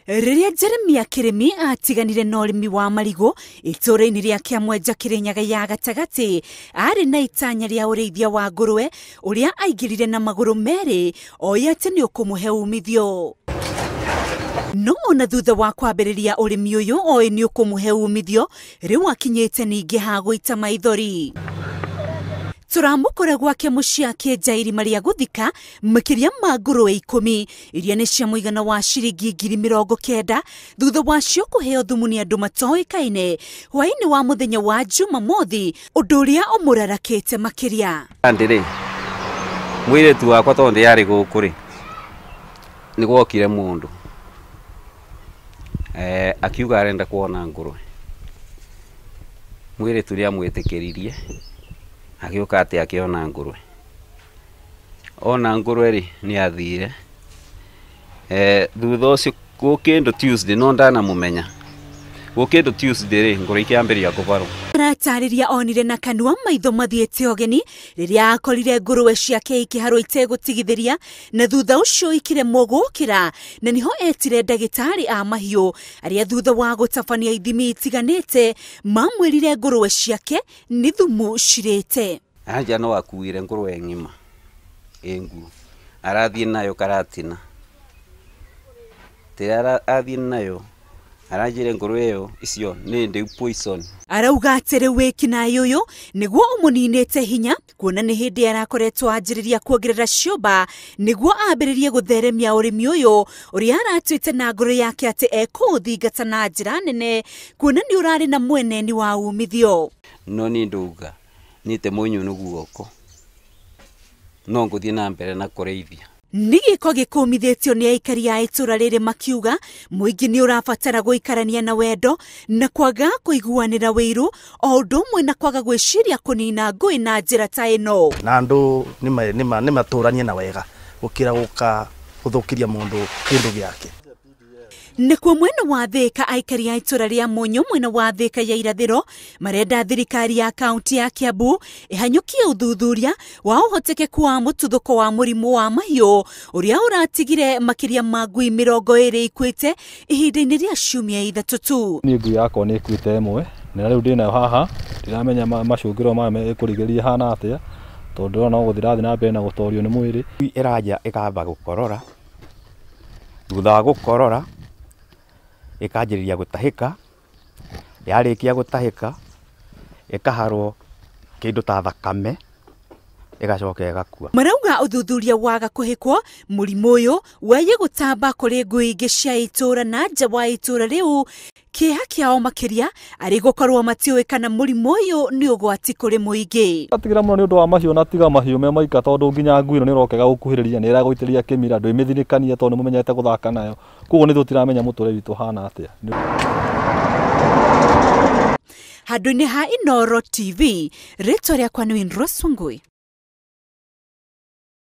Rĩrĩa Jeremia Kĩrĩmi atiganire na ũrĩmi wa marigũ itũũra-inĩ rĩa Kĩamwenja Kĩrĩnyaga ya gatagatĩ, arĩ na itanya rĩa ũrĩithia wa ngũrwe ũrĩa aingĩrire na magũrũ merĩ oĩ atĩ nĩ ũkũmũhe umithio. No ona thutha wa kwambĩrĩria ũrĩmi ũyũ oĩ nĩ ũkũmũhe umithio, rĩu akinyĩte ningĩ ha gũita maithori. Tũramũkora gwake mũciĩ akĩenja irima rĩa gũthika makĩria ma ngũrwe 10 iria nĩ cia mũigana wa ciringi 90,000 thutha wacio kũheo thumu nĩ andũ matoĩkaine hwaĩ-inĩ wa mũthenya wa Jumamothi, ũndũ ũrĩa ũmũrarakĩte makĩria. Ndĩrĩ mũirĩtu wakwa tondũ yarĩ gũkũ rĩ, nĩ gwokire mũndũ akiuga arenda kuona ngũrwe. Mũirĩtu nĩ amwĩtĩkĩririe, agĩũka atĩ akĩona ngũrwe. Ona ngũrwe rĩ, nĩ athire. Thutha ũcio gũkĩndũ Tuesday, no ndanamũmenya. Gũkĩndũ Tuesday rĩ, ngũrwe ikĩambĩrĩria kũbarwo. Aratarĩria onire na kanua maitho mathiĩte ũgeni rĩrĩa akorire ngũrwe ciake ikĩharwo itegũtigithĩria, na thutha ũcio ikĩremwo gũkĩra, na nĩho etire ndagĩtarĩ a mahiũ arĩa thutha wa gũtabania ithimi itiganĩte mamwĩrire ngũrwe ciake nĩ thumu cirĩte. Anja no akuire ngũrwe ng'ima ĩ nguo, arathiĩ nayo Karatina. Tĩra athiĩ nayo aranjĩre ngũrwe ĩyo icio nĩ ndĩu poison. Arauga atĩ rĩu wĩkinaĩ ũyũ nĩguo ũmũninĩte hinya, kuona nĩ hĩndĩ arakoretwo anjĩrĩria kuongerera ciũmba nĩguo ambĩrĩrie gũtheremia ũrĩmi ũyũ ũrĩa aratuĩte na ngoro yake atĩ ekũũthingata na njĩra nene, kuona nĩ ũrarĩ na mweneni wa umithio. No niĩ ndauga nĩte mũnyũnũ guoko, no ngũthiĩ na mbere na kũrĩithia. Nĩ gĩko gĩkũmithĩtio nĩ aikari a itũũra rĩrĩ makiuga mũingĩ nĩ ũrabatara gũikarania na wendo na kwaga kũiguanĩra wĩiru, o ũndũ ũmwe na kwaga gwĩciria kũnina ngũĩ na njĩra ta ĩno. Na andũ nĩ matũranie na wega gũkĩra gũka gũthũkĩria mũndũ kĩndũ gĩake. Nĩkuo mwena wa Thĩka, aikari a itũũra rĩa Mũnyũ mwena wa Thĩka ya irathĩro marenda thirikari ya kaunti ya Kiambu ĩhanyũkie ũthuthuria wa ũhotekeku wa mũtuthũko wa mũrimũ wa mahiũ ũrĩa ũratigire makĩria ma ngui 20 ikuĩte ihinda-inĩ rĩa ciumia 3 tu. Niĩ ngui yakwa nĩ ĩkuĩte ĩmwe, na rĩu ndĩnayo haha, ndiramenya macũngĩrĩro mayo ĩkũrigĩrĩria hana atĩa, tondũ ndĩrona no gũthiĩ ĩrathiĩ na mbere na gũtorio nĩ mwĩrĩ. Ĩranja ĩkamba gũkorora, thutha wa gũkorora ĩkanjĩrĩria gũtahĩka, yarĩkia gũtahĩka ĩkaharwo kĩndũ ta thakame ĩgacoka ĩgakua. Marauga ũthuthuria waga kũhĩkwo mũrimũ ũyũ weye gũtamba kũrĩ ngui ingĩ cia itũũra na nja wa itũũra rĩu. Kĩeha kĩao makĩria arĩ gũkorwo matiũĩ kana mũrimũ ũyũ nĩ ũgwati kũrĩ mũingĩ. Atigĩra mũno nĩ ũndũ wa mahiũ, na tiga mahiũ me maika, tondũ nginya ngui ĩno nĩ ĩroka ĩgagũkuhĩrĩria, nĩ ĩragũitĩrĩria kĩmira, ndwĩmĩthirĩkania tondũ nĩ mũmenyete gũthaka nayo. Koguo nĩ tũtiramenya mũtũrĩre witũ ũhana atĩa. Handũ-inĩ ha Inooro TV, rĩtwa rĩakwa nĩ Winrose Wangui.